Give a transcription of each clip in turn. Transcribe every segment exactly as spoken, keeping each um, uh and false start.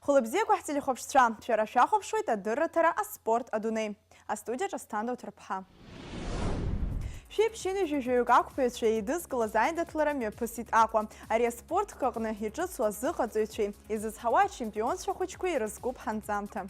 Хәылбзиақәа ҳтелехәаԥшцәа, шәара шәахәаԥшуеит адырраҭара «Аспорт адунеи». Астудиаҿы Асҭанда Уҭырԥҳа. Шәи ԥшьынҩажәи жәаҩык ақәԥаҩцәа еидызкылаз аиндаҭлара мҩаԥысит Аҟәа. Ари аспорт хкы аҟны иҿыцу азыҟаҵаҩцәеи изызҳауа ачемпионцәа хәыҷқәеи ирызкуп ҳанҵамҭа.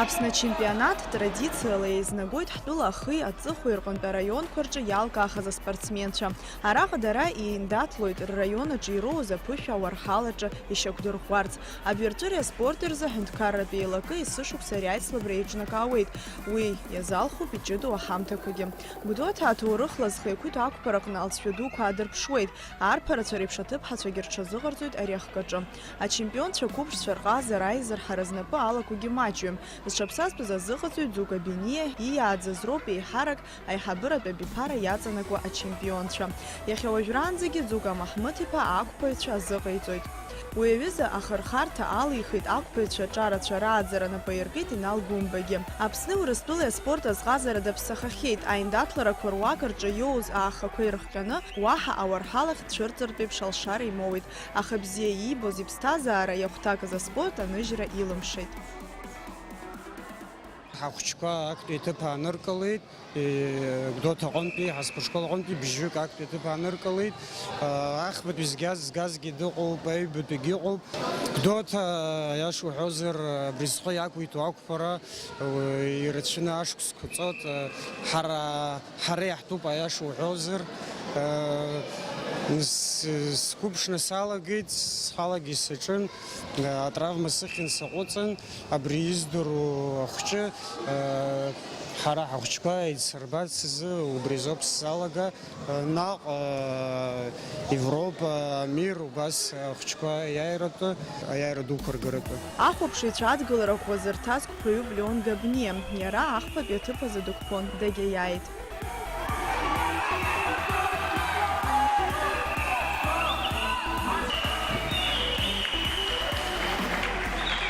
Аԥсны ачемпионат традициала еизнагоит ҳтәыла ахи аҵыхәеи рҟынтә араионқәа рҿы иалкаахаз аспортсменцәа. Араҟа дара еиндаҭлоит рраион аҿы ироуз аԥышәа ауарҳал аҿы ишьақәдырӷәӷәарц. Абирҵәыреи аспорти рзы аҳәынҭқарратә еилакы есышықәса ари аицлабра еиҿнакаауеит. Уи иазалхуп иҷыдоу аҳамҭақәагьы. Гәдоуҭа аҭоурыхла зхы иақәиҭу ақәԥараҟны алҵшәа дуқәа аадырԥшуеит. Арԥарацәа реиԥш аҭыԥҳацәагьы рҽазыҟарҵоит ари ахкаҿы. Ачемпионцәа қәыԥшцәа рҟазара аизырҳара знапы алакугьы маҷҩым. Зҽаԥсазтәыз азыҟаҵаҩ Ӡука Бениа ииааӡаз роуп еиҳарак аиҳабыратә абиԥара иаҵанакуа ачемпионцәа. Иахьа уажәраанӡагьы Ӡука Маҳмыҭ-иԥа ақәԥаҩцәа азыҟаиҵоит. Уи аҩыза ахырхарҭа алихит ақәԥаҩцәа аҿарацәа рааӡара напы аиркит Инал Гәымбагьы. Аԥсни Урыстәылеи аспорт азҟазара даԥсахахьеит, аиндаҭларақәа руак рҿы иоуз аахақәа ирыхҟьаны, уаҳа ауарҳалахь цәырҵыртә еиԥш алшара имоуит, аха бзиа иибоз иԥсҭазаара иахәҭакыз аспорт аныжьра илымшеит. Ҳахәыҷқәа актәи аҭыԥ ааныркылеит. Гәдоуҭа аҟынтәи, ҳаспортшкол аҟынтәи бжьҩык актәи аҭыԥ ааныркылеит. Ахԥатәи згаз, згазгьы дыҟоуп, аҩбатәигьы ыҟоуп. Гәдоуҭа, аиаша уҳәозар, абри зхы иақәиҭу ақәԥара, ирацәаны ашықәсқәа ҵоит. Ҳара, ҳара иаҳтәуп, аиаша уҳәозар. С-, сқәыԥшны салагеит, схалагьы саҿын, атравма сыхьын, саҟәыҵын. Абри издыруа ахәҷы, ҳара ҳахәҷқәа еицырбарц азы убри азоуп сзалага, наҟ, Европа, амир, убас ахәҷқәа аиааиратәы, аиааира дуқәа ргаратәы. Ахәаԥшыҩцәа адгылара ӷәӷәа зырҭаз қәԥаҩуп Леон Габниа, иара ахԥатәи аҭыԥ азы дықәԥон, дагьаиааит.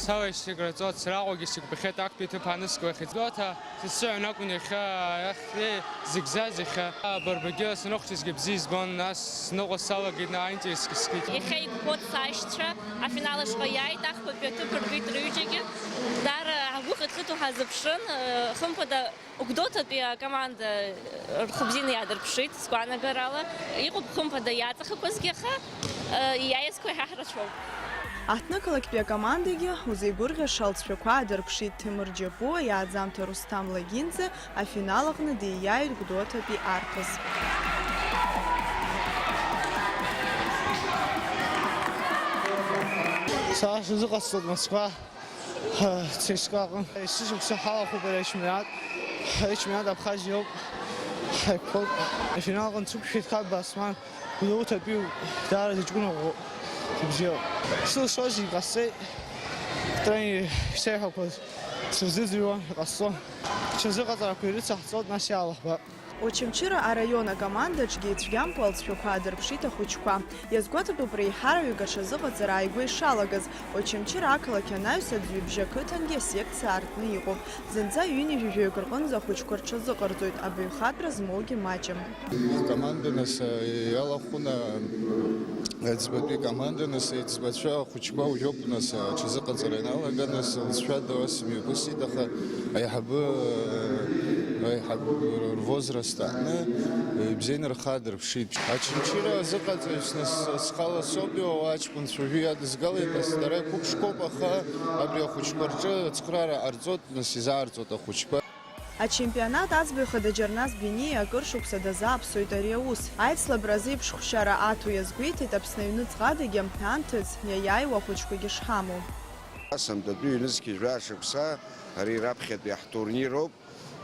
Сара исыграҵоит, сара Аҟәагьы сыгәаԥхеит, актәи аҭыԥ аныскылахьеит. Гәдоуҭа сасыҩн акәын иахьа, иахьа зегь заз, иахьа Барбагьы саныхәҷызгьы бзиа избон, нас сныҟәо салагеит, аинтересгьы скит. Иахьа игәхоит сашьцәа, афинал ашҟа иааит, ахԥатәи аҭыԥ ргеит рҩыџьагьы. Даара ҳгәы хыҭхыҭуа ҳазыԥшын, хымԥада, Гәдоуҭатәи акоманда рхы бзианы иаадырԥшит, сгәаанагарала. Иҟоуп, хымԥада, иаҵахақәазгьы, аха, э, иааиз қәа иаҳа ҳрацәоуп. Аҳҭнықалақьтәи акомандагьы узеигәырӷьаша алҵшәақәа аадырԥшит Ҭемыр Џьапуа, иааӡамҭа Русҭам Лагинӡа, афинал аҟны дииааит Гәдоуҭатәи арԥыс. Сара сазыҟасҵоит Москва. ЦСКА аҟны. Есышықәса ҳалахәуп ари ачемпионат. Ари ачемпионат Абхазиа ауп. Ҳаиқәԥоит. Афинал аҟны дсықәшәеит Хаб Басман. Гәдоуҭатәиуп. Даара дыҷкәынаӷәӷәоуп. Дыбзиоуп. Сылшозгьы ҟасҵеит. Тренер ишеиҳәақәаз сырзыӡырҩуан, иҟасҵон. Ҽазыҟаҵарақәа ирыцаҳҵоит, нас иаалаҳбап. Очамчыра араион акомандаҿгьы ицәгьамкәа алҵшәақәа аадырԥшит ахәыҷқәа. Иазгәаҭатәуп реиҳараҩык аҽазыҟаҵара ааигәа ишалагаз. Очамчыра ақалақь анаҩс аӡҩыбжьа ақыҭангьы асекциа аартны иҟоуп. Зынӡа ҩынҩажәи жәаҩык рҟынӡа ахәыҷқәа рҽазыҟарҵоит, абаҩхатәра змоугьы маҷым. Ҳкоманда нас иалахәын, аӡбатәи команда, нас аиҵбацәа. Ҳхәыҷқәа уажәоуп, нас, аҽазыҟаҵара ианалага, нас, лҵшәада ас имҩаԥысит, аха аиҳабы, аиҳабы рвозраст аҟны ибзианы рхы аадырԥшит. Очамчыра азыҟаҵаҩыс, нас, схала соуп, иуа аҷкәынцәа уажәы иадызгалеит, нас, дара иқәыԥшқәоуп, аха абри ахәыҷқәа рҿы ацхыраара ҟарҵоит, нас, изаарҵоит ахәыҷқәа. Ачемпионат аӡбаҩ хада Џьарнас Бениа акыр шықәса дазааԥсоит ари аус. Аицлабра азы иԥшхәшьара аҭо иазгәеиҭеит Аԥсны аҩныҵҟадагьы анҭыҵ иаиааиуа ахәыҷқәагьы шҳамоу. Асамҭатәи ҩнызқьи жәаа шықәса ари раԥхьатәи ҳтурнироуп.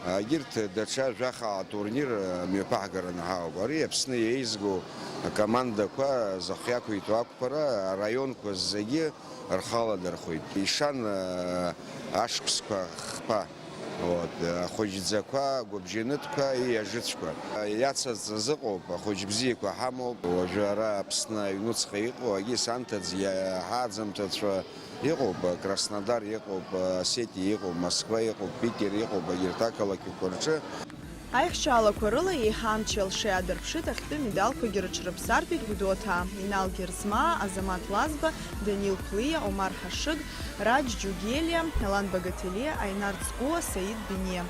Егьырҭ даҽа жәаха турнир мҩаԥаҳгараны ҳаауп. Ари Аԥсны еизгоу акомандақәа зхы иақәиҭу ақәԥара араионқәа зегьы рхала дырхәеит. Ишан, э, ашықәсқәа хԥа, вот, э, ахәыҷӡақәа, агәыбжьанытәқәа, иажыцәқәа. Иацызҵаз ыҟоуп, ахәыҷ бзиақәа ҳамоуп. Уажәы ара Аԥсны аҩнуҵҟа иҟоу агьыс анҭыҵ иаҳа аӡымҭацәа иҟоуп, Краснодар иҟоуп, Осетиа иҟоуп, Москва иҟоуп, Питер иҟоуп, егьырҭ ақалақьқәа рҿы. Аихшьаалақәа рыла еиҳа амч иалшеи аадырԥшит, ахьтәы медалқәагьы рыҽрыԥсартәит Гәдоуҭаа, Инал Герзмаа, Азамаҭ Лазба, Данил Ԥлиа, Омар Ҳашыг, Раџь Џьугелиа, Алан Багателиа, Аинар Цгәуа, Саид Биниа.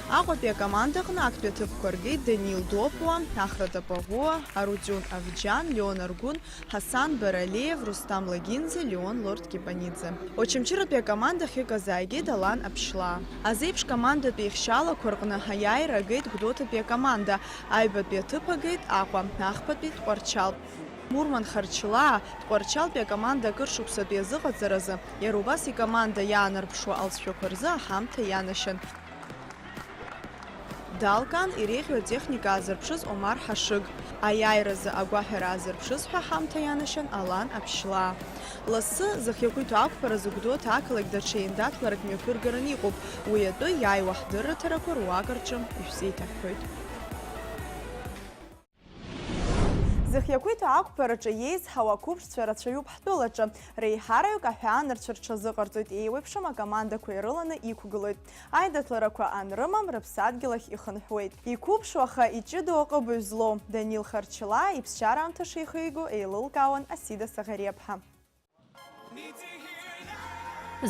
Аҟәатәи акомандаҟны актәи аҭыԥқәа ргеит Данил Допуа, Ахра Тапаӷәуа, Арутиун Авџьан, Леон Аргәын, Ҳасан Баралиев, Рустам Лагинӡа, Леон Лорд Кипаниӡе. Очамчыратәи акоманда ахьыказааигеит Алан Аԥшьлаа. Азеиԥш командатә еихшьаалақәа рҟны аиааира агеит Гәдоуҭатәи акоманда, аҩбатәи аҭыԥ агеит Аҟәа, ахԥатәи Тҟәарчал. Мурман Харчлаа, Тҟәарчалтәи акоманда акыр шықәсатәи азыҟаҵаразы, иара убас икоманда иаанарԥшуа алҵшәақәа рзы аҳамҭа ианашьан. Далкаан иреиӷьу атехника аазырԥшыз Омар Ҳашыг. Аиааиразы агәаҳәара аазырԥшыз ҳәа ҳамҭа ианашьан Алан Аԥшьлаа. Лассы зхы иақәиҭу ақәԥаразы Гәдоуҭа ақалақь даҽа еиндаҭларак мҩаԥыргаран иҟоуп, уи атәы иааиуа ҳдырраҭарақәа руак рҿы ишәзеиҭаҳҳәоит. Зхы иақәиҭу ақәԥараҿы иеизҳауа ақәыԥшцәа рацәаҩуп ҳтәылаҿы, реиҳараҩык аҳәаанырцә рҽазыҟарҵоит, еиуеиԥшым акомандақәа ирыланы иқәгылоит. Аиндаҭларақәа анрымам, рыԥсадгьыл ахь ихынҳәуеит. Иқәыԥшу, аха иҷыдоу аҟыбаҩ злоу Данил Харчлаа иԥсшьара аамҭа шихигоу еилылкаауан Асида Саӷариаԥҳа.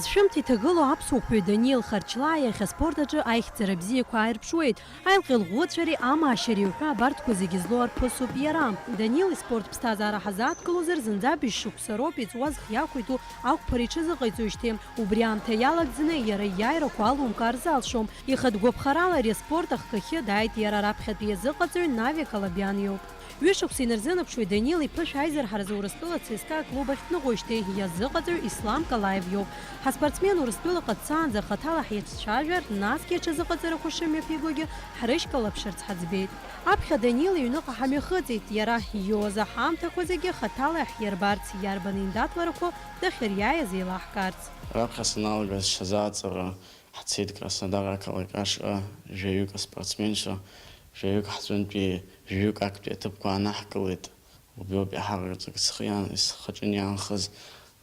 Зшәымҭ иҭагылоу аԥсуа хәҩы Даниил Харчлаа иахьа аспорт аҿы аихьӡара бзиақәа ааирԥшуеит. Аилҟьа-еилӷәӷәыцәареи амаашьареи уҳәа абарҭқәа зегьы злоу арԥысуп иара. Даниил испорт ԥсҭазаара ҳазааҭгылозар, зынӡа быжь шықәса роуп иҵуаз хиақәиҭу ақәԥара иҽазыҟаиҵоижьҭеи. Убри аамҭа иалагӡаны иара иааирақәа алумкаар залшом. Ихатә гәаԥхарала ари аспорт ахкахьы дааит иара раԥхьатәи иазыҟаҵаҩ Навик Алабиан иоуп. Ҩышықәса инарзынаԥшуеит Данил иԥышә аизырҳаразы Урыстәыла ЦСКА аклуб ахь дныҟәоижьҭеи иазыҟаҵаҩ Ислам Калаев иоуп. Ҳаспортсмен Урыстәылаҟа дцаанӡа хаҭала ҳиацәцәажәар, насгьы аҽазыҟаҵарақәа шымҩаԥигогьы ҳрышьклаԥшырц ҳаӡбеит. Аԥхьа Данил иҩныҟа ҳамҩахыҵит, иара иоуз аҳамҭақәа зегьы хаҭала иаҳирбарц, иарбан еиндаҭларақәоу дахьыриааиз еилаҳкаарц. Раԥхьа саналагаз сҽазааҵара ҳцеит Краснодар ақалақь ашҟа, жәаҩык аспортсменцәа, жәаҩык ҳҵәынтәи, жәаҩык актәи аҭыԥқәа аанаҳкылеит. Убриоуп иаҳа ҟарҵак схы иан-, схаҿы иаанхаз,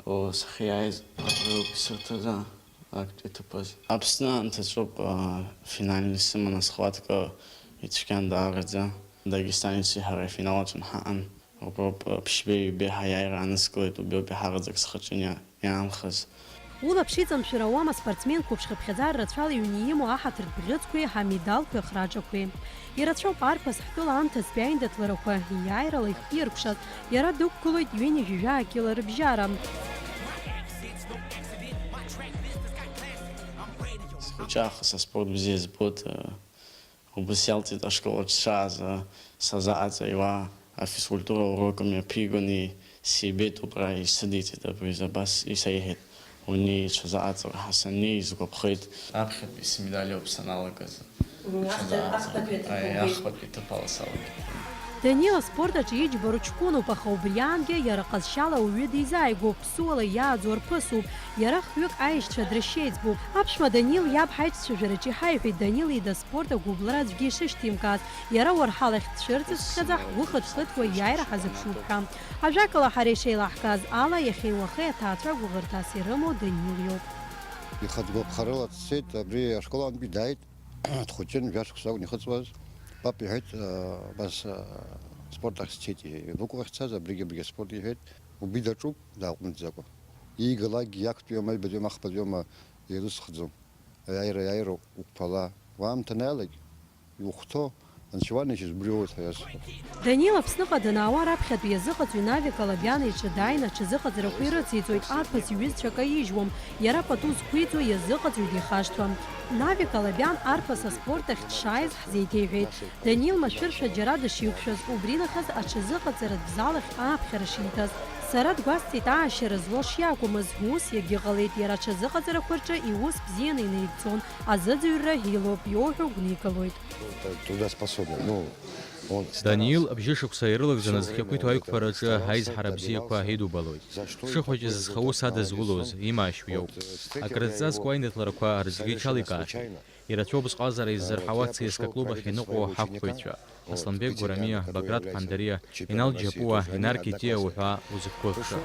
о, сахьиааиз, абриоуп исырҭаз, а, актәи аҭыԥ азы. Аԥсны аамҭаҵәҟьоуп, а, финальный сыман асхватка, ицәгьан даараӡа. Дагестанеци ҳареи афинал аҿы ҳаҟан. Уброуп, а, ԥшьбеи ҩбеи ҳаиааира аанысклеит, убриоуп иаҳа ҟарҵак схаҿы иа-, иаанхаз. Улаԥш иҵамшәар ауам аспортсмен қәыԥш хыԥхьаӡара рацәала иҩны имоу аҳаҭыртә бӷьыцқәеи ҳамедалқәеи ахраҿақәеи. Ирацәоуп арԥыс ҳтәыла аамҭазтәи аиндаҭларақәа иааирала ихиркәшаз, иара дықәгылоит ҩынҩажәи жәаа кьыла рыбжьара. Схәыҷаахыс аспорт бзиа збоит, Убыс иалҵит ашкол аҿы сшааз, сазааҵаиуа, афизкультура урок мҩаԥигон, сибеит убра, исыдиҵеит абри, абас исеиҳәеит. Унеи, ҽазааҵра ҳәа саннеи, исгәаԥхеит. Аԥхьатәи смедаль ауп саналагаз. Мм, ахҭа-, ҽазааҵра. Ахԥатәи аҭыԥ. Аи, угеит. Ахԥатәи ҭыԥ ала салагеит. Данил аспорт аҿы иџьбароу ҷкәыноуп, аха убри аангьы иара ҟазшьала ауаҩы дизааигәоуп. Ԥсуала иааӡоу арԥысуп. Иара хҩык аешьцәа драшьеиҵбуп. Аԥшәма Данил иаб ҳаиҿцәажәараҿы иҳаиҳәеит, Данил ида спорт агәыблра аӡәгьы ишышьҭимкааз, иара уарҳалахь дцәырҵыцхьаӡа ҳгәы хыҭ-хыҭуа иааира ҳазыԥшуп ҳәа. Ажәакала, ҳара ишеилаҳкааз ала, иахьеи уахеи аҭаацәа гәыӷырҭас ирымоу Данил иоуп. Ихатә гәаԥхарала дцеит, абри ашкол аҟынтәи дааит, дхәыҷын, жәа-шықәса акәын ихыҵуаз. Пап иҳәеит, абас, спорт ахь сцеит, иҳәеит. Быкәу ахьцаз, абригь, абригь аспорт иҳәеит. Убри даҿуп, дааҟәымҵӡакәа. Иигалакгьы иақәтәиома, ибатәиома, ахԥатәиома, ирызхӡом. Аиааира иааироуп уқәԥала. Уа аамҭа анаҩлак, иухәҭоу, анцәа иуанашьаз убриоуеит ҳәа иасҳәо. Данил Аԥсныҟа данаауа раԥхьатәи иазыҟаҵаҩ Навик Алабиан иҿы дааины аҽазыҟаҵарақәа ирыциҵоит, арԥыс иҩызцәа каижьуам, иара пату зқәиҵо иазыҟаҵаҩ дихашҭуам. Навик Алабиан арԥыс аспорт ахь дшааиз ҳзеиҭеиҳәеит. Данил машәыршәа џьара дышиқәшәаз, убри нахыс аҽазыҟаҵаратә зал ахь ааԥхьара шиҭаз, Сара дгәасҭеит, аашьара злоу шиакәмыз, ус иагьыҟалеит, иара аҽазыҟаҵарақәа рҿы иус бзианы инаигӡон, азыӡырҩра илоуп, иоуҳәо гәнигалоит. Даниил бжьышықәса ирылагӡаны зхы иақәиҭу аиқәԥараҿы аизҳара бзиақәа идубалоит. Дшыхәыҷыз зхы аус адызулоз, имаашьо иоуп. Акрызҵазкуа аиндаҭларақәа рыӡәгьы иҽаликаахьеит. Ирацәоуп зҟазара иззырҳауа ЦСКА клуб ахь иныҟәо ҳақәԥаҩцәа. Асланбек Гәрамиа, Баграт Ԥандариа, Инал Џьапуа, Инар Китиа уҳәа узықәгәыӷша.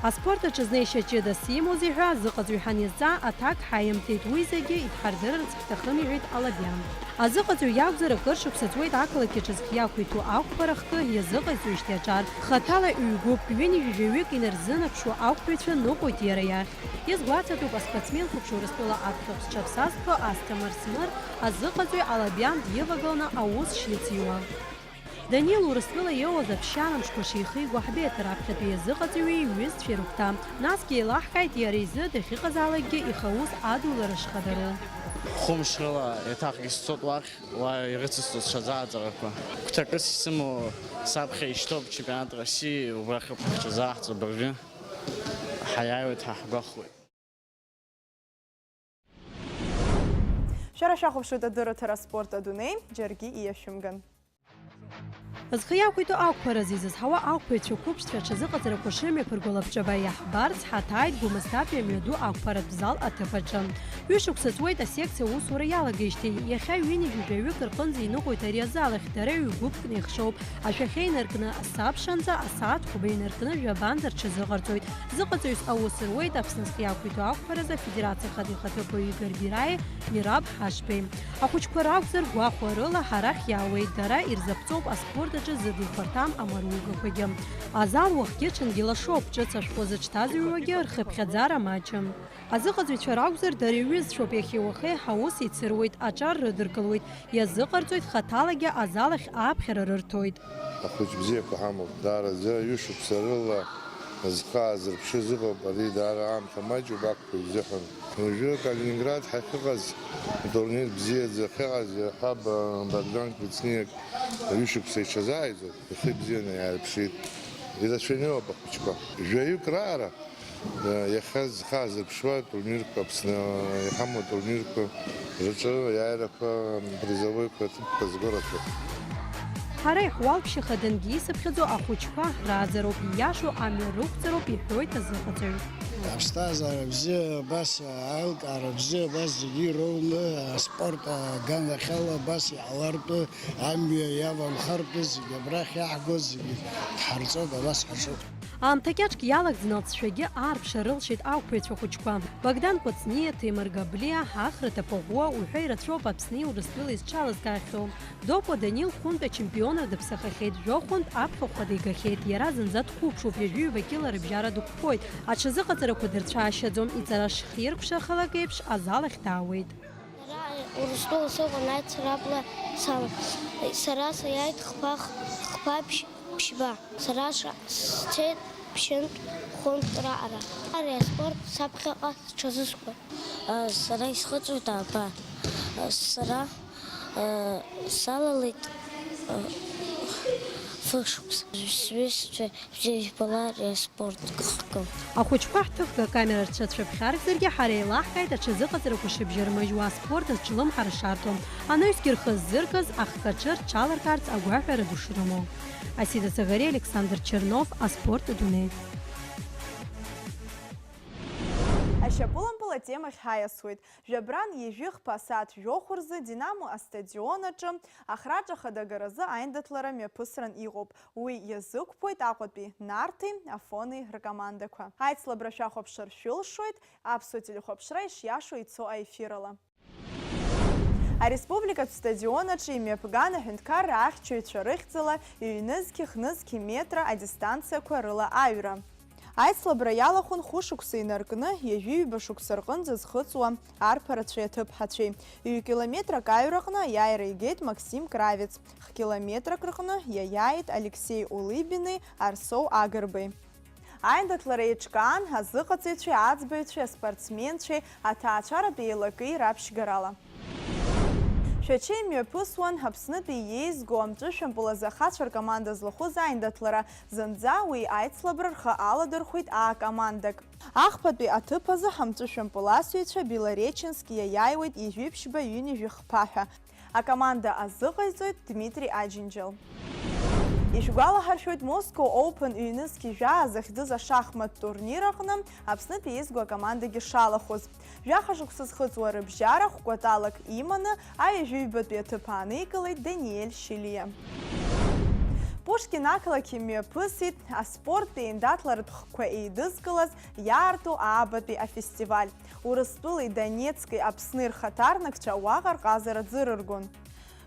Аспорт аҿы знеишьа ҷыдас имоузеи ҳәа азыҟаҵаҩ ҳанизҵаа, аҭак ҳаимҭеит, уи зегьы идҳардырырц ҳҭахым, иҳәеит Алабиан. Азыҟаҵаҩ иакәзар, акыр шықәса ҵуеит ақалақь аҿы зхы иақәиҭу ақәԥара хкы иазыҟаиҵоижьҭеи аҿар. Хаҭала ҩ-гәыԥк, ҩынҩажәаҩык инарзынаԥшуа ақәԥаҩцәа ныҟәоит иара иахь. Иазгәаҭатәуп аспортсмен хәаԥшь Урыстәыла аԥхьахә зҽаԥсазтәу Асҭамыр Смыр азыҟаҵаҩ Алабиан дивагыланы аус шициуа. Данил Урыстәыла иоуаз аԥсшьара мшқәа шихиго ҳбеит, раԥхьатәи иазыҟаҵаҩи иҩызцәеи рыхәҭа. Насгьы еилаҳкааит иара изы дахьыҟазаалакгьы ихаус адулара шхадароу. Хәымш рыла еиҭахгьы сцот уахь, уа ирыцысҵоит сҽазааӡарақәа. Гәҭакыс исымоу саԥхьа ишьҭоуп чемпионат России, убрахь ҳҽазааҳҵо абыржәы. Ҳаиааиуеит ҳәа ҳгәахәуеит. Шәара шәахәаԥшуеит адырраҭара Спорт адунеи, џьаргьы иашәымган. Зхы иақәиҭу ақәԥаразы изызҳауа ақәԥаҩцәа қәыԥшцәа аҽазыҟаҵарақәа шымҩаԥырго лабҿаба иаҳбарц ҳаҭааит Гәымсҭатәи амҩаду ақәԥаратә зал аҭыԥ аҿы. Ҩышықәса ҵуеит асекциа аусура иалагеижьҭеи, иахьа ҩынҩажәаҩык рҟынӡа иныҟәоит ари азал ахь, дара ҩ-гәыԥк неихшоуп. Ашәахьа инаркны асабшанӡа, асааҭ хәба инаркны жәабанӡа рҽазыҟарҵоит. Зыҟаҵаҩыс аус руеит Аԥсны зхы иақәиҭу ақәԥаразы Афедерациа Ахада ихаҭыԥуаҩ Игорь Бираи Мираб Ҳашбеи. Ахәыҷқәа ракәзар, гәахәарыла ҳарахь иаауеит, дара ирзаԥҵоуп аспорт аҿы зыдирхәарҭам амаругақәагьы. Азал уахгьы-ҽынгьы лашоуп, ҿыц ашәҟәы зыҽҭазыҩуагьы рхыԥхьаӡара маҷым. Азыҟаҵаҩцәа ракәзар, дара иҩызцәоуп, иахьеи уахеи ҳаус еицыруеит, аҿар рыдыркылоит, иазыҟарҵоит хаҭалагьы азал ахь ааԥхьара рырҭоит. Ахәыҷ бзиақәа ҳамоуп, даараӡа ҩышықәса рыла зхы аазырԥшыз ыҟоуп, ари даара аамҭа маҷуп ақәԥаҩ изыҳәан. Уажәы Калининград ҳахьыҟаз, атурнир бзиаӡа ахьыҟаз, иаҳҳәап, Богдан Куцниак ҩышықәса иҽазааигӡоуп, ихы ибзианы иаарԥшит. Ирацәаҩуп ахәыҷқәа. Жәаҩык раара Иахьа зхы аазырԥшуа атурнирқәа, Аԥсны иҳамоу атурнирқәа рҿы аиааирақәа, призовойқәа, аҭыԥқәа зго рацәоуп. Ҳара иҳуалԥшьа хадангьы исыԥхьаӡо ахәыҷқәа рааӡароуп, ииашоу амҩа рықәҵароуп, иҳәоит азыҟаҵаҩ. Аԥсҭазаара бзиа абас, аилкаара бзиа абас зегьы ироуны, аспорт аганахьала абас иаауартә, амҩа иаванхартә, зегьы абрахь иаҳго зегьы дҳарҵоит, абас ҳаҿуп. Аамҭа кьаҿк иалагӡаны алҵшәагьы аарԥшаарылшеит ақәԥаҩцәа хәыҷқәа. Богдан Кәыҵниа, Ҭемыр Габлиа, Ахра Ҭаԥаӷәуа уҳәа ирацәоуп Аԥсни Урыстәылеи зҽалазкаахьоу. Докәа Данил хәынтә ачемпионра дыԥсахахьеит, жәохәынтә аԥхьахәхәа дигахьеит, иара зынӡа дқәыԥшуп, ҩажәи ҩба кьыла рыбжьара дықәԥоит. Аҽазыҟаҵарақәа дырцәаашьаӡом, иҵара шхиркәшахалак еиԥш азал ахь даауеит. Сара Урыстәыла сыҟан аицарапла салан. Сара саиааит хԥа, хԥа ԥшь-, ԥшьба. Сара ша-, сцеит ԥшьынтә, хәынтә раҟара. Ари аспорт саԥхьаҟа сҽазызкуан. Сара исхыҵуеит аба. Сара, салалеит, фышықәса. Сҩызцәа Бзиа ижәбала ари аспорт хкы. Ахәыҷқәа ҳҭыхга акамера рцәа цәаԥхьаркзаргьы, ҳара еилаҳкааит аҽазыҟаҵарақәа шыбжьармыжьуа, аспорт азҿлымҳара шарҭо, анаҩсгьы рхы ззыркыз ахкаҿы рҽаларкаарц агәаҳәара ду шрымоу. Асида Цагариа, Александр Чернов, Аспорт адунеи. Ашьапылампыл атемахь ҳаиасуеит. Жәабран ҩажәи хԥа асааҭ жәохә рзы Динамо астадион аҿы ахраҿа ахадагаразы аиндаҭлара мҩаԥысран иҟоуп. Уи иазықәԥоит Аҟәатәи Нарҭи Афони ркомандақәа. Аицлабра шәахәаԥшыр шәылшоит, аԥсуа телехәаԥшра ишиашоу ицо аефирала. Ареспубликатә стадион аҿы имҩаԥган аҳәынҭқарра ахьчаҩцәа рыхьӡала ҩнызқьи хнызқьи метра адистанциақәа рыла аҩра. Аицлабра иалахәын хәышықәса инаркны, ҩажәи ҩба шықәса рҟынӡа зхыҵуа арԥарацәеи аҭыԥҳацәеи. Ҩ-километрак аҩраҟны аиааира игеит Максим Кравец, х-километрак рҟны иаиааит Алексеи Улыбини Арсоу Агрбеи. Аиндаҭлара еиҿкаан азыҟаҵаҩцәеи аӡбаҩцәеи аспортсменцәеи аҭаацәаратә еилакеи раԥшьгарала. Шәача имҩаԥысуан Аԥснытәи иеизго амҵәышәымпыл азы ахацәа ркоманда злахәыз аиндаҭлара. Зынӡа уи аицлабра рхы аладырхәит аа-командак. Ахԥатәи аҭыԥ азы ҳамҵәышәымпыл асыҩцәа Белореченск иаиааиуеит ҩажәи ԥшьба ҩынҩажәи хԥа ҳәа. Акоманда азыҟаиҵоит Дмитри Аџьынџьал. Ишәгәалаҳаршәоит, Moscow Open ҩнызқь жәаа захьӡыз ашахмат турнир аҟны Аԥснытәи еизго акомандагьы шалахәыз. Жәаха шықәса зхыҵуа рыбжьара хәкәаталак иманы аҩажәи ҩбатәи аҭыԥ ааникылеит Даниель Шьылиа. Пушкин ақалақь имҩаԥысит аспорттә еиндаҭларатә хкқәа еидызкылаз иаарту аабатәи афестиваль. Урыстәылеи Донецки Аԥсни рхаҭарнакцәа уаҟа рҟазара ӡырыргон.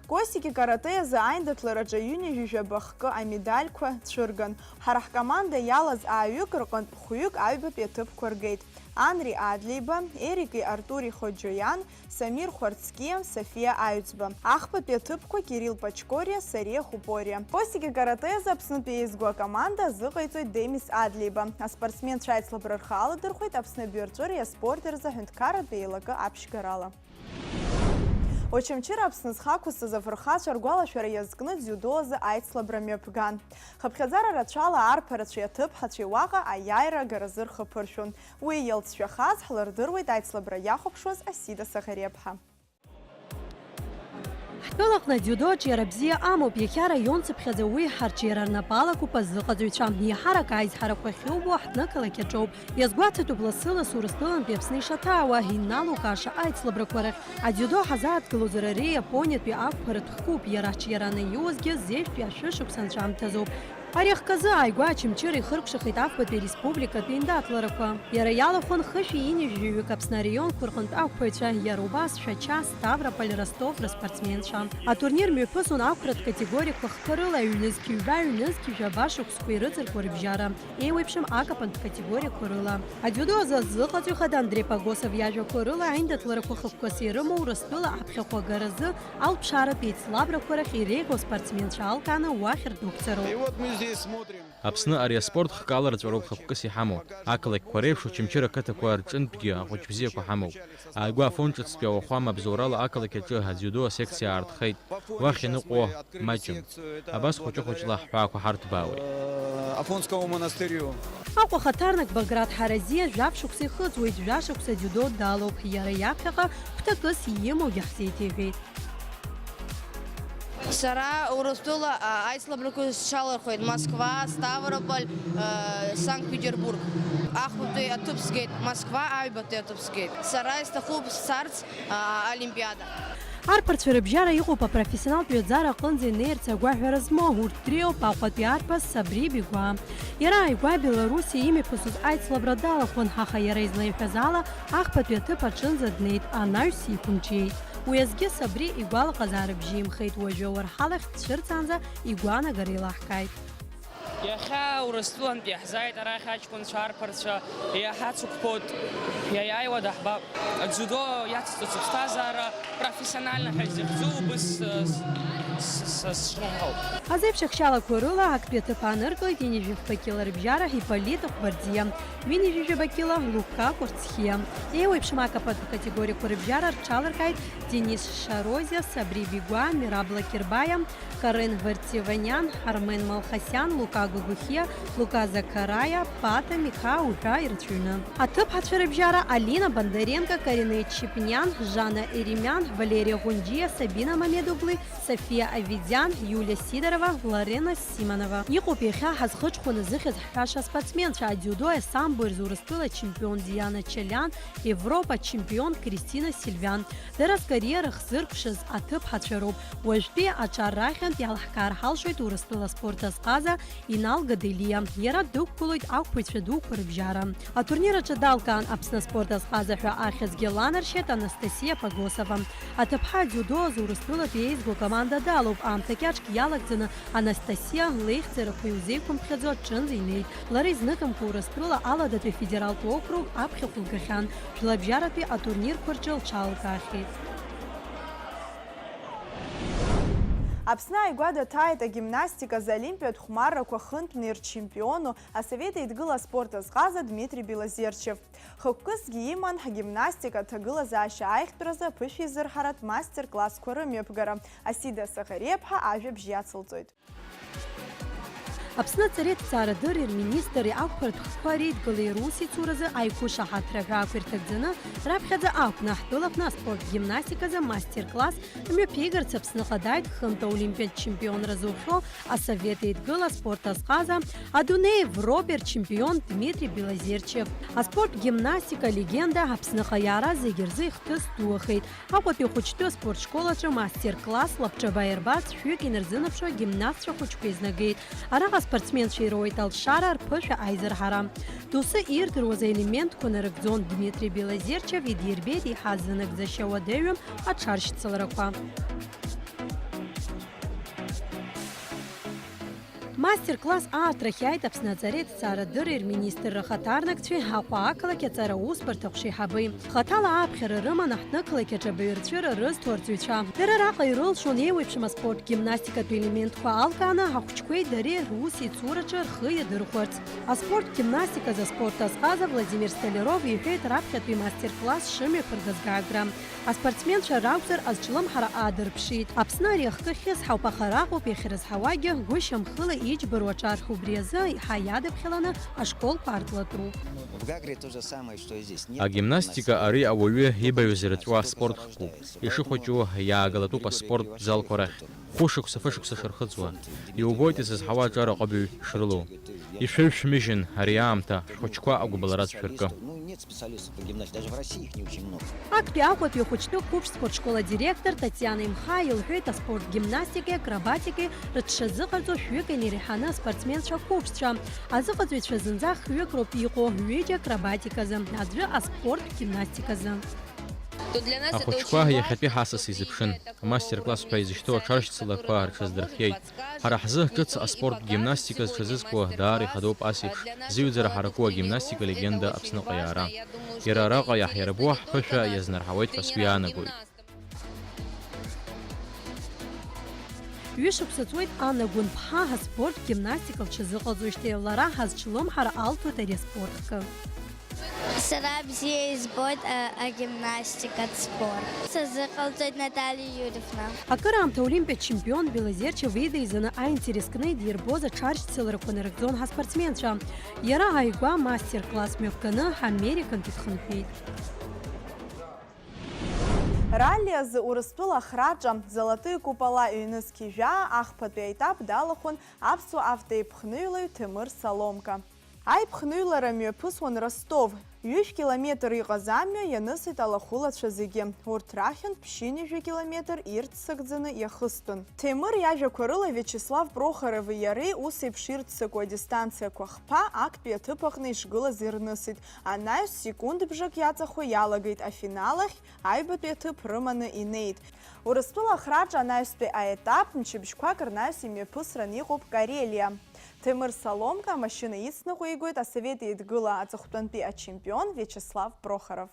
Косики каратэ азы аиндаҭлараҿы ҩынҩажәижәаба хкы амедальқәа цәырган. Ҳара ҳкоманда иалаз ааҩык рҟынтә хәҩык аҩбатәи аҭыԥқәа ргеит. Анри Адлеиба, Ерики Артури Хоџьоиан, Самир Хәарцкиа, Софиа Аҩӡба. Ахԥатәи аҭыԥқәа Кирилл Пачкориа, Сариа Хупориа. Косики каратэ азы Аԥснытәи еизго акоманда азыҟаиҵоит Демис Адлеиба. Аспортсменцәа аицлабра рхы аладырхәеит Аԥсны абаҩрҵәыреи аспорти рзы аҳәынҭқарратә еилакы аԥшьгарала. Очамчыра Аԥсны зхы ақәызҵаз афырхацәа ргәалашәара иазкны дзиудо азы аицлабра мҩаԥган. Хыԥхьаӡара рацәала арԥарацәеи аҭыԥҳацәеи уаҟа аиааира агаразы рхы ԥыршәон. Уи иалҵшәахаз ҳлырдыруеит аицлабра иахәаԥшуаз Асида Саӷариаԥҳа. Ҳтәылаҟны адиудо аҿиара бзиа амоуп, иахьа араион цыԥхьаӡа уи ҳарҿиара рнапы алакуп азыҟаҵаҩцәа. Еиҳарак аизҳарақәа ахьубо ҳҭнықалақь аҿоуп. Иазгәаҭатәуп лассы-ласс Урыстәылантәи Аԥсны ишаҭаауа, иналукааша аицлабрақәа рахь. Адиудо ҳазааҭгылозар ари Иапониатәи ақәԥаратә хкуп, иара аҿиара анаиуазгьы зежәтәи ашәышықәса анҵәамҭазоуп. Ари ахкы азы ааигәа Очамчыра ихыркәшахеит афбатәи ареспубликатә еиндаҭларақәа. Иара иалахәын хышәи ҩынҩажәи жәаҩык Аԥсны ареионқәа рҟынтә ақәԥаҩцәа, иара убас Шәача, Ставрополь, Ростов рыспортсменцәа. Атурнир мҩаԥысуан ақәратә категориақәа хкқәа рыла, ҩнызқь ҩба, ҩнызқь жәаба шықәсқәа ирыҵаркуа рыбжьара. Еиуеиԥшым акапантә категориақәа рыла. Адиудо азы азыҟаҵаҩ хада Андре Погосов иажәақәа рыла, аиндаҭларақәа хықәкыс ирымоу Урыстәыла аԥхьахә агаразы алԥшааратә еицлабрақәа рахь иреиӷьу аспортсменцәа алкааны уахь рдәықәҵароуп. И вот мы здесь смотрим. Аԥсны ари аспорт хкала рҵәароуп хықәкыс иҳамоу. Ақалақьқәа реиԥш Очамчыра ақыҭақәа рҿынтәгьы ахәыҷ бзиақәа ҳамоуп. Ааигәа Афон ҿыцтәи ауахәама абзоурала ақалақь аҿы адиудо асекциа аартхеит. Уахь ианыҟәо маҷым. Абас хәыҷы-хәыҷла ҳҳәаақәа ҳарҭбаауеит. Афонскому монастырю. Аҟәа хаҭарнак Баграт Ҳаразиа жәаф шықәса ихыҵуеит, жәа шықәса дзиудо далоуп. Иара иаԥхьаҟа гәҭакыс имоугьы ҳзеиҭеиҳәеит. Сара Урыстәыла, а, аицлабрақәа сҽалархәеит, Москва, Ставрополь, а, Санкт-Петербург. Ахԥатәи аҭыԥ сгеит, Москва аҩбатәи аҭыԥ сгеит. Сара исҭахуп сцарц, а, Олимпиада. Арԥарцәа рыбжьара иҟоуп апрофессионалтә ҩаӡара аҟынӡа инеирц агәаҳәара змоу, урҭ дреиуоуп Аҟәатәи арԥыс Сабри Бигәаа. Иара ааигәа Белоруссиа имҩаԥысыз аицлабра далахәын, аха иара излаиҳәаз ала, ахԥатәи аҭыԥ аҿынӡа днеит, анаҩс иқәымҿиеит. Уи азгьы Сабри игәалаҟазаара бжьимхеит, уажәы ауарҳалахь дцәырҵаанӡа игәаанагара еилаҳкааит. Иахьа Урыстәылантәи иаҳзааит арахь аҷкәынцәа, арԥарцәа, иаҳацықәԥоит, иаиааиуа даҳбап. Дзиудо иацҵоит сыԥсҭазаара, профессионально ҳәа изыхьӡу убыс, э, с-, с-, с-, сшымҳәоу. Азеиԥш ахьчалақәа рыла актәи аҭыԥ ааныркылеит ҩынҩажәи фба кьыла рыбжьара Иполит Ҟәбарӡиа, ҩынҩажәи жәаба кьыла Лука Кәарцхиа. Еиуеиԥшым акапатә категориақәа рыбжьара рҽаларкааит Денис Шарозиа, Сабри Бигәаа, Мирабла Кирбаиа, Карен Вартеваниан, Армен Малхасиан, Лука Гогохиа, Лука Закараиа, Пата Миқаа уҳәа ирацәаҩны. Аҭыԥҳацәа рыбжьара Алина Бондаренко, Каринеи Чепиниан, Жанна Еремиан, Валерия Ӷәынџьиа, Сабина Мамедоглы, София Авидиан, Иулиа Сидорова, Лорена Симонова. Иҟоуп иахьа ҳазхыҽхәаны зыхьӡ ҳҳәаша аспортсменцәа, адиудои асамбои рзы Урыстәыла ачемпион Диана Чалян, Европа ачемпион Кристина Сильвиан. Дара ркариера хзыркәшаз аҭыԥҳацәа роуп. Уажәтәи аҿар рахьынтә иалаҳкаар ҳалшоит Урыстәыла аспорт азҟаза Инал Гаделиа. Иара дықәгылоит ақәԥаҩцәа дуқәа рыбжьара. Атурнир аҿы далкаан Аԥсны аспорт азҟаза ҳәа ахьӡгьы ланаршьеит Анастасиа Погосова. Аҭыԥҳа адиудо азы Урыстәылатәи еизго акоманда далоуп. Аамҭа кьаҿк иалагӡаны Анастасиа леихьӡарақәа иузеиқәымԥхьаӡо аҿынӡа инеит. Лара изныкымкәа Урыстәыла Аладатәи афедералтә округ аԥхьахә лгахьан, жәлабжьаратәи атурнирқәа рҿы лҽалкаахьеит. Аԥсны ааигәа даҭааит агимнастиказы Олимпиатә хәмаррақәа хынтәны ирчемпиону, Асовет Еидгыла аспорт азҟаза Дмитри Белозерчев. Хықәкысгьы иман ҳгимнастика аҭагылазаашьа аиӷьтәразы аԥышәеизырҳаратә мастер-классқәа рымҩаԥгара. Асида Саӷариаԥҳа ажәабжь иацылҵоит. Аԥсны аҵареи аҭҵаарадырреи рминистрреи ақәԥаратә хкқәа реидгылеи русеицуразы аиқәышаҳаҭра ҳәа ақәирҭагӡаны, раԥхьаӡа акәны ҳтәылаҟны аспорт гимнастиказы мастер-класс мҩаԥигарц Аԥсныҟа дааит хынтә аолимпиатә чемпионра зухьоу Асовет Еидгыла аспорт азҟаза, адунеи Европеи рчемпион Дмитри Белозерчев. Аспорт гимнастика легенда Аԥсныҟа иаара зегьы рзы ихҭыс дуахеит. Аҟәатәи ахәыҷтәы аспорт школ аҿы мастер-класс лабҿаба иарбарц шәҩык инарзынаԥшуа гимнастцәа хәыҷқәа изнагеит. Араҟа аспортсменцәа ироуеит алшара рԥышәа аизырҳара. Доусы ирдыруаз аелементқәа нарыгӡон. Дмитри Белозерчев идирбеит еиҳа зынагӡашьа уадаҩым аҽаршьцыларақәа. Мастер-класс аартрахь иааит Аԥсны аҵареи аҭҵаарадырреи рминистрра ахаҭарнакцәеи Аҟәа ақалақь аҵара усбарҭа ахәшеиҳабеи. Хаҭала ааԥхьара рыман аҳҭнықалақь аҿы абаҩрцәыра рызҭо арҵаҩцәа. Дара араҟа ирылшон еиуеиԥшым аспорт гимнастикатә елементқәа алкааны ахәыҷқәеи дареи рус еицураҿы рхы иадырхәарц. Аспорт гимнастиказы аспорт азҟаза Владимир Столяров иҳәеит раԥхьатәи мастер-класс шымҩаԥыргаз Гагра. Аспортсменцәа ракәзар, азҿлымҳара аадырԥшит. Аԥсны ари ахкы ахьысҳауп, аха араҟоуп иахьрызҳауагьы, гәышьамхыла иџьбароу аҿар, убри азы еиҳа иадаԥхьаланы ашколқәа аартла тәоуп. В Гагре то же самое, что и здесь. Нет. Агимнастика ари ауаҩы ибаҩыз ирыцәоу аспорт хкуп. Ишыхәыҷу иаагалатәуп аспорт залқәа рахь. Хәышықәса-фышықәса шырхыҵуа, иубоит изызҳауа аҿар аҟыбаҩ шрылоу. Ишәыжәшәмыжьын ари аамҭа, шәхәыҷқәа агәыбылра шәыркы. Актәи Аҟәатәи ахәыҷтәы қәыԥш спортшкол адиректор Татиана Имхаа илҳәеит, аспорт гимнастикеи акробатикеи рыҽшазыҟарҵо шәҩык инареиҳаны аспортсменцәа қәыԥшцәа. Азыҟаҵаҩцәа зынӡа хҩык роуп иҟоу, ҩыџьа акробатиказы, аӡәы аспорт гимнастиказы. Ахәыҷқәа иахьатәи ҳасас изыԥшын. Амастер-класс ҳәа изышьҭоу аҽаршьцылақәа рҽаздырхиеит. Ҳара ҳзы ҿыц аспорт гимнастика зҽазызкуа даара ихадоуп ас еиԥш зыҩӡара ҳараку агимнастика легенда Аԥсныҟа иаара. Иара араҟа иаҳиарбоу ҳԥышәа иазнарҳауеит ҳәа сгәы иаанагоит. Ҩышықәса ҵуеит Анна Гәынԥҳа аспорт гимнастика лҽазыҟалҵоижьҭеи, лара ҳазҿлымҳара алҭоит ари аспорт хкы. Сара бзиа избоит, а, агимнастикатә спорт. Сазыҟалҵоит Наталиа Иуриевна. Акыраамҭа олимпиатә чемпион Белозерчев ида изаны аинтерес кны идирбоз аҽаршьцыларақәа нарыгӡон ҳаспортсменцәа. Иара ааигәа мастер-класс мҩаԥганы Американтәи дхынҳәит. Ралли азы Урыстәыла ахраҿа, Золотые купола ҩнызқь жәаа, ахԥатәи аетап далахәын аԥсуа автоеиԥхныҩлаҩ Ҭемыр Соломка. Аиԥхныҩлара мҩаԥысуан Ростов. Ҩышә километр иҟаз амҩа ианысит алахәылацәа зегьы. Урҭ рахьынтә ԥшьынҩажәа километр ирццакӡаны иахыстын. Ҭемыр иажәақәа рыла, Виачеслав Прохорови иареи ус еиԥш ирццакуа адистанциақәа хԥа актәи аҭыԥ аҟны ишгылаз ирнысит. Анаҩс секунд бжак иаҵахо иалагеит, афинал ахь аҩбатәи аҭыԥ рыманы инеит. Урыстәыла ахраҿа анаҩстәи аетап мчыбжьқәак рнаҩс имҩаԥысран иҟоуп Карелиа. Ҭемыр Соломка амашьына ицныҟәигоит Асовет Еидгыла аҵыхәтәантәи ачемпион Виачеслав Прохоров.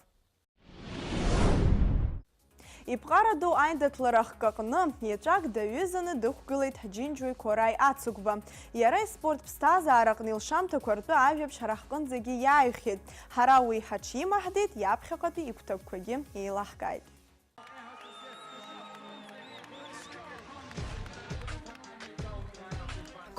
Иԥҟарадоу аиндаҭлара ахкы аҟны еҵәак даҩызаны дықәгылеит ҳџьынџьуаҩ Қораи Ацыгәба. Иара испорт ԥсҭазаараҟны илшамҭақәа ртәы ажәабжь ҳара ҳҟынӡагьы иааҩхьеит. Ҳара уи ҳаҽимаҳдеит, иаԥхьаҟатәи игәҭакқәагьы еилаҳкааит.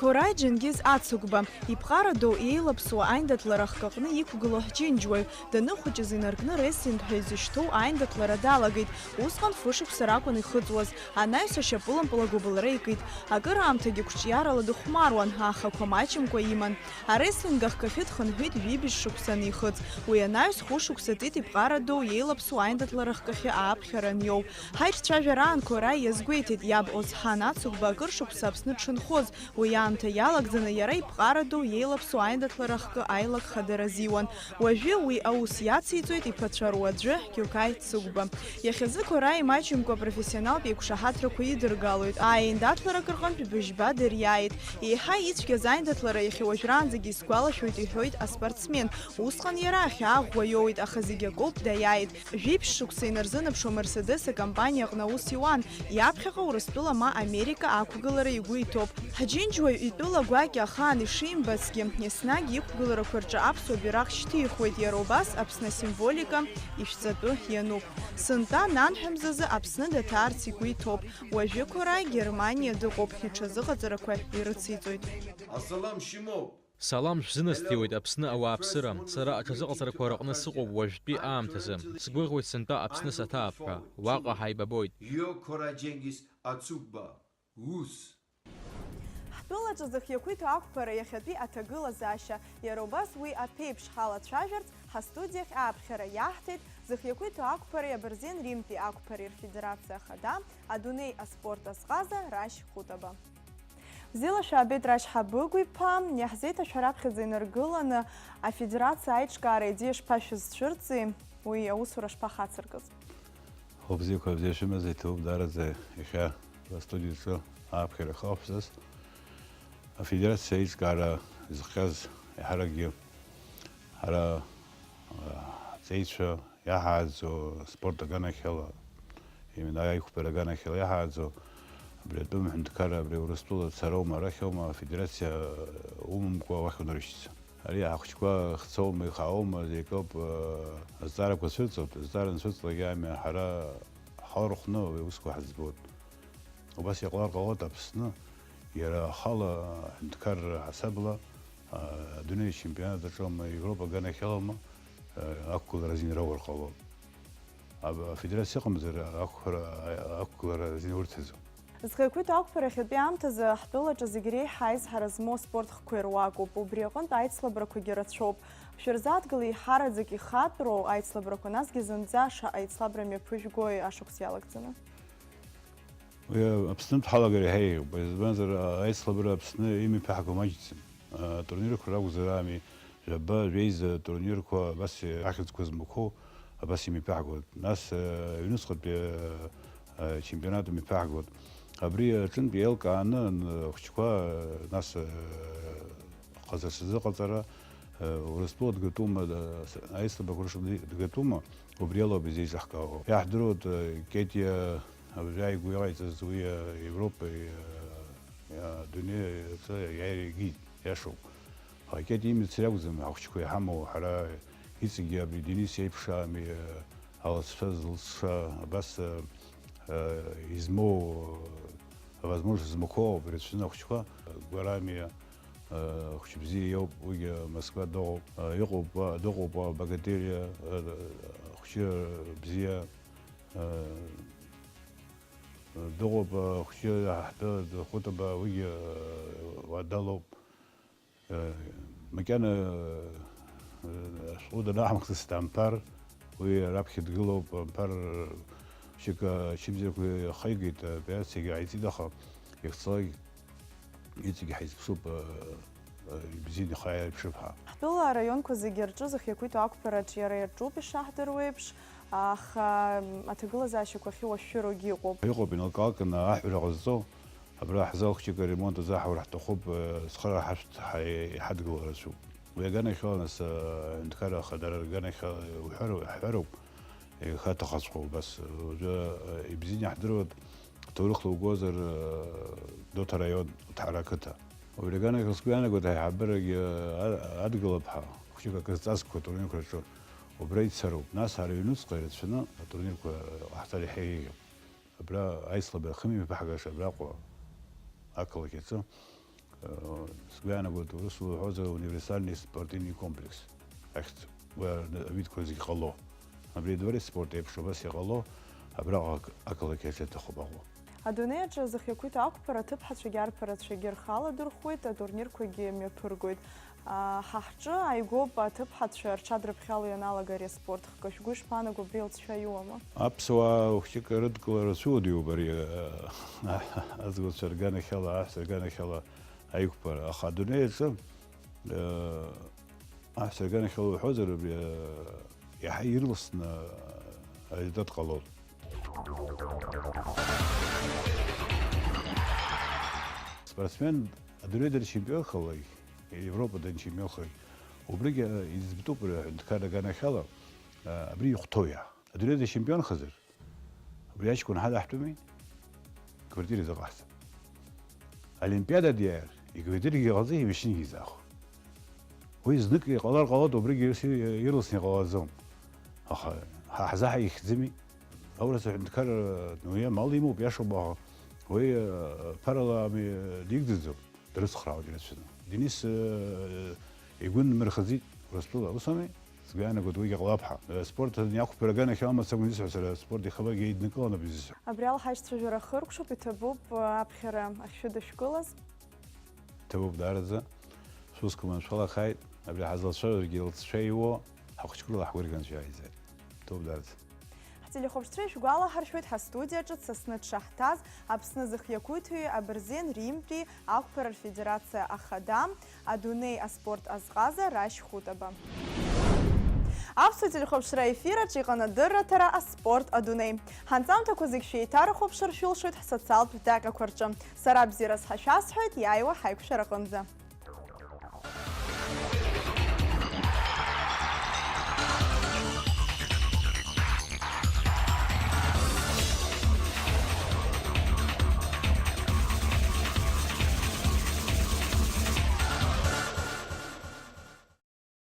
Қораи Џьенгиз Ацыгәба, иԥҟарадоу еилаԥсоу аиндаҭлара ахкы аҟны иқәгылоу ҳџьынџьуаҩ, даныхәыҷыз инаркны реслинг ҳәа изышьҭоу аиндаҭлара далагеит. Усҟан фышықәса ракәын ихыҵуаз, анаҩс ашьапылампыл агәыбылра икит. Акыраамҭагьы қәҿиарала дыхәмаруан, ахақәа маҷымкәа иман. Арестлинг ахкахьы дхынҳәит ҩыбжь шықәса анихыҵ. Уи анаҩс хәышықәса ҵит иԥҟарадоу иеилаԥсоу аиндаҭлара ахкахьы ааԥхьара аниоу. Ҳаиҿцәажәараан Қораи иазгәеиҭеит, иаб Озҳан Ацыгәба акыр шықәса Аԥсны дшынхоз, уи Аамҭа иалагӡаны иара иԥҟарадоу иеилаԥсоу аиндаҭлара ахкы аилак хадара азиуан. Уажәы уи аус иациҵоит иԥацәа руаӡәы Гиокаи Цыгәба. Иахьазы Корай имаҷымкәа апрофессионалтә еиқәшаҳаҭрақәа идыргалоит. Аиндаҭларак рҟынтә быжьба дыриааит. Еиҳа ицәгьаз аиндаҭлара иахьа уажәраанӡагьы исгәалашәоит, иҳәоит аспортсмен. Усҟан иара ахьаа ӷәӷәа иоуит, аха зегь акоуп, даиааит. Жәиԥшь шықәса инарзынаԥшуа Мерседес акомпаниа аҟны аус иуан. Иаԥхьаҟа Урыстәыла ма Америка ақәгылара игәы иҭоуп. Ҳџьынџьуаҩ итәыла гәакьа ахаан ишимбацгьы, еснагь иқәгыларақәа рҿы аԥсуа бираҟ шьҭихуеит, иара убас Аԥсны асимволика ишәҵатәы иануп. Сынтәа нанҳәамзазы Аԥсны даҭаарц игәы иҭоуп. Уажәы Корай Германиа дыҟоуп, иҽазыҟаҵарақәа ирыциҵоит. Асалам шәымоуп! Салам шәзынасҭиуеит, Аԥсны ауааԥсыра. Сара аҽазыҟаҵарақәа рыҟны сыҟоуп уажәтәи аамҭазы. Сгәыӷуеит сынтәа Аԥсны саҭаап ҳәа. Уаҟа ҳаибабоит. Ио Кора Џьенгиз Ацугба, ус. Ҳтәылаҿы зыхиақәиҭу ақәԥара иахьатәи аҭагылазаашьа, иара убас уи аԥеиԥш ҳалацәажәарц, ҳастудиахь ааԥхьара иаҳҭеит зыхиақәиҭу ақәԥареи абырзен Римтәи ақәԥареи рфедерациа ахада, адунеи аспорт азҟаза Рашь Хәытаба. Бзиала шәаабеит, Рашь Ҳабыгә-иԥа. Иаҳзеиҭашәҳәа, раԥхьаӡа инаргыланы афедерациа аиҿкаара аидеиа шԥашәызцәырҵи, уи аусура шԥахацыркыз? Хәылбзиақәа, бзиа шәымаз, иҭабуп даараӡа иахьа астудиаҿы ааԥхьара хахәсас. Афедерациа аиҿкаара зыхҟьаз еиҳаракгьы ҳара, а, ҳҵеицәа, иаҳааӡо аспорт аганахьала, именно аиқәԥара аганахьала иаҳааӡо, абри атәым ҳәынҭқарра абри Урыстәыла цароума, арахьоума, афедерациа умамкәа уахь унарышьҭӡом. Ари ҳахәыҷқәа хцоума, ихааума, зегь акоуп, азҵаарақәа цәырҵуеит, азҵаара анцәырҵлакгьы ами, ҳара ҳхала рҟны уи аусқәа ҳаӡбоит. Убас иҟалар ҟалоит Аԥсны, иара ахала аҳәынҭқарра ҳасабла, а, адунеи ачемпионат аҿоума, Европа аганахьалоума, а, ақәгылара азин раур ҟалоит. Афедерациа ыҟамзар, ақәԥара, ақәгылара азин урҭаӡом. Зхы иақәиҭу ақәԥара иахьатәи аамҭазы ҳтәылаҿы зегь реиҳа аизҳара змоу аспорт хқәа ируакуп. Убри аҟынтә аицлабрақәагьы рацәоуп. Шәырзааҭгылеи ҳараӡак ихатәроу аицлабрақәа, насгьы зынӡа шаҟа еицлабра мҩаԥыжәгои ашықәс иалагӡаны? Уи Аԥснынтә ҳалагар еиҳа еиӷьуп, избанзар, аицлабра Аԥсны имҩаԥаҳго маҷӡам. Атурнирқәа ракәзар ами, жәаба, жәеиза турнирқәа абас ахьӡқәа змақәоу абас имҩаԥаҳгоит. Нас, аҩнуҵҟатәи, ачемпионат мҩаԥаҳгоит. Абри аҿынтә еилкааны, ан-, ахәыҷқәа, нас, ҟаза сзыҟаҵара, Урыстәыла дгатәума, аицлабрақәа рыша дгатәума, убри ала ауп изеиҿаҳкаауа. Иаҳдыруеит, Кетиа абжьааигәа иҟаиҵаз уи Европеи, адунеи аҿы иааира икит, иашоуп. Аха Кетиа имцыр акәӡам, ахәыҷқәа иҳамоу ҳара иҵегьы абри Денис иеиԥш ами, алҵшәа зылҵша, абас, измоу, авозможность змақәоу ауп ирацәаны ахәыҷқәа. Гәарами, хәыҷ бзиа иоуп, уигьы Москва дыҟоуп. Иҟоуп, дыҟоуп Богатырь, хәыҷы бзиа, дыҟоуп хәыҷы ҳтәы Хәытаба, уигьы уадалоуп. Макьана ашәҟәы данаҳмыхҵыц, Амԥар, уи раԥхьа дгылоуп, Амԥар шьык ачымзарқәа ихаигеит, аоперациагьы ҟаиҵеит, аха ихцалак иҵегь ҳаизԥшуп, ибзианы ихы ааирԥшып ҳәа. Ҳтәыла араионқәа зегьы рҿы зхиақәиҭу ақәԥараҿ иара ирҿуп ишаҳдыруеиԥш, аха аҭагылазаашьақәа ахьуашәшәыроугьы ыҟоуп. Иҟоуп, иналкаалкааны аҳәара ҟазҵо, абра ҳзал хәҷык аремонт азаҳаур ҳҭахуп, цхыра ҳашәҭ ҳа-, иҳадгыло рацәоуп. Уи аганахьала, нас, аҳәынҭқарра ахадара рганахьала уҳәар-, ҳҳәароуп, ихаҭахаҵәҟьоу убас. Уажәы, ибзианы иаҳдыруеит, ҭоурыхла угозар, Гәдоуҭа араион, Ҭаара ақыҭа. Убри аганахьала сгәы иаанагоит, аиҳабырагьы, а-, адгылап ҳәа, хәҷык акы зҵазкуа атурнирқәа рҿы убра ицароуп. Нас ара аҩнуҵҟа ирацәаны атурнирқәа ҟаҳҵар иаҳа еиӷьуп. Абра аицлабра ахьымҩаԥаҳгаша абраҟа ақалақь аҿы, э, сгәы иаанагоит, урысла уҳәозар, универсальный спортивный комплекс ахьӡуп. Уи аҩ-, аҩыдқәа зегь ҟало. Абри адворец спорт еиԥш абас иҟало, абраҟа ақь-, ақалақь аҿы иҭахуп аҟәа. Адунеи аҿы зхиақәиҭу ақәԥара аҭыԥҳацәагьы арԥарацәагьы рхы аладырхәуеит, атурнирқәагьы мҩаԥыргоит. Ҳа ҳҿы ааигәоуп аҭыԥҳацәа рҽадрыԥхьало ианалага ари аспорт хкы. Шәгәы ишԥаанаго, абри алҵшәа иуама? Аԥсуаа хәҷык рыдкылара цәыуадаҩуп ари, аӡӷабцәа рганахьала, аҳәса рганахьала Аиқәԥара, аха адунеи аҿы, э, аҳәса аганахьала уҳәозар, абри, э, иаҳа ирласны, э, аредакт ҟалон. Спортсмен адунеи данчемпионхалак, Европа данчемпионхалак, убригьы, э, избатәуп, рҳәынҭқарра аганахьала, э, абри ихәҭоу иаҳ-, адунеи дачемпионхазар, Убри аҷкәын ҳадаҳтәуми, квартира изыҟаҳҵап. Олимпиада диааир, иквартирагьы иҟаҵеит, имашьынагьы изаахәо. Уи знык иҟалар ҟалоит, убригьы ирс-, ирласны иҟалаӡом. Аха ҳа ҳзаҳа ихьӡыми. Аурыс аҳәынҭқар, ну, уи амал имоуп, иашоуп, аха уи, э, ԥарала ами, дигӡаӡом. Дрыцхраауеит ирацәаны. Денис, э, игәы нмырхаӡеит Урыстәыла, ус ами? Сгәы иаанагоит, уигьы ҟалап ҳәа. Э, спорт аниақәԥара аганахьала мацара изысҳәо, сара аспорт ихабаргьы иднакыланы абызшәа. Абри ала ҳашьцәажәара ахыркәшоуп, иҭабуп, э, аԥхьара ахьшәыдышәкылаз. Ҭабуп даараӡа. Шәусқәа маншәалахааит. Абри ҳазлацәажәогьы лҵшәа иуо, ҳахәыҷқәа рыла ҳгәырӷьанцәа иааизааит. Ҭабуп даараӡа. Ҳтелехәаԥшцәа ишәгәалаҳаршәоит, ҳастудиаҿы дсасны дшаҳҭаз Аԥсны зхы иақәиҭу абырзен Римтәи ақәԥара рфедерациа ахада, адунеи аспорт азҟаза Рашь Хәытаба. Аԥсуа телехәаԥшра ефир аҿы иҟан адырраҭара «Аспорт адунеи». Ҳанҵамҭақәа зегь шәеиҭарахәаԥшыр шәылшоит ҳсоциалтә даҟьақәа рҿы. Сара бзиарас ҳәа шәасҳәоит, иааиуа ҳаиқәшәараҟынӡа.